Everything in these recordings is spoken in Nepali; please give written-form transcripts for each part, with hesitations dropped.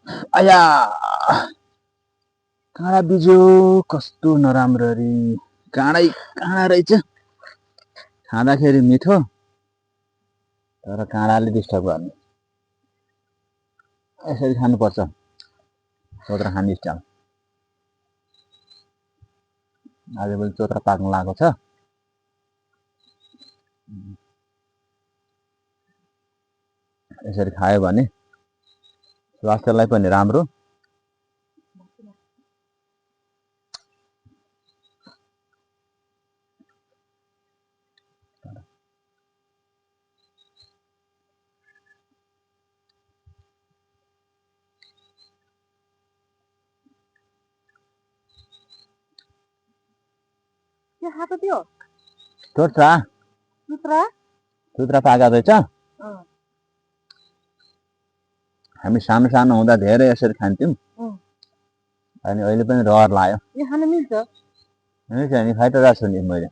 आया काँडा बिजो कस्तो नराम्ररी काँडै काँडा रहेछ खाँदाखेरि मिठो तर काँडाले डिस्टर्ब गर्ने यसरी खानुपर्छ चोत्रा खाने स्टाइल आजभोलि चोत्रा पाक्न लागेको छ यसरी खायो भने स्वास्थ्यलाई पनि राम्रो के खाएको थियो चोत्रा चुत्रा चोत्रा पाका रहेछ हामी सानो सानो हुँदा धेरै यसरी खान्थ्यौँ अनि अहिले पनि रहर लाग्यो यो खान मिल्छ मिल्छ नि खाइरहेको छु नि मैले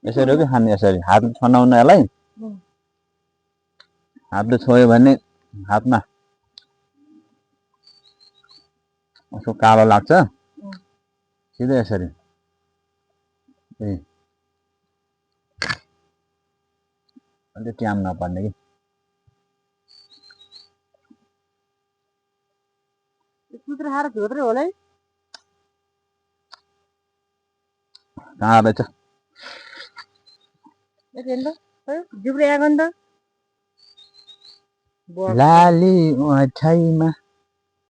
यसरी हो कि खाने यसरी हातले छनाउन यसलाई हातले छोयो भने हातमा उसको कालो लाग्छ सिधै यसरी अलि ट्याम नपर्ने कि चुत्रा खाएर झोत्रै होला है कहाँ रहेछ जिब्रे आएको नि त लाली ओठैमा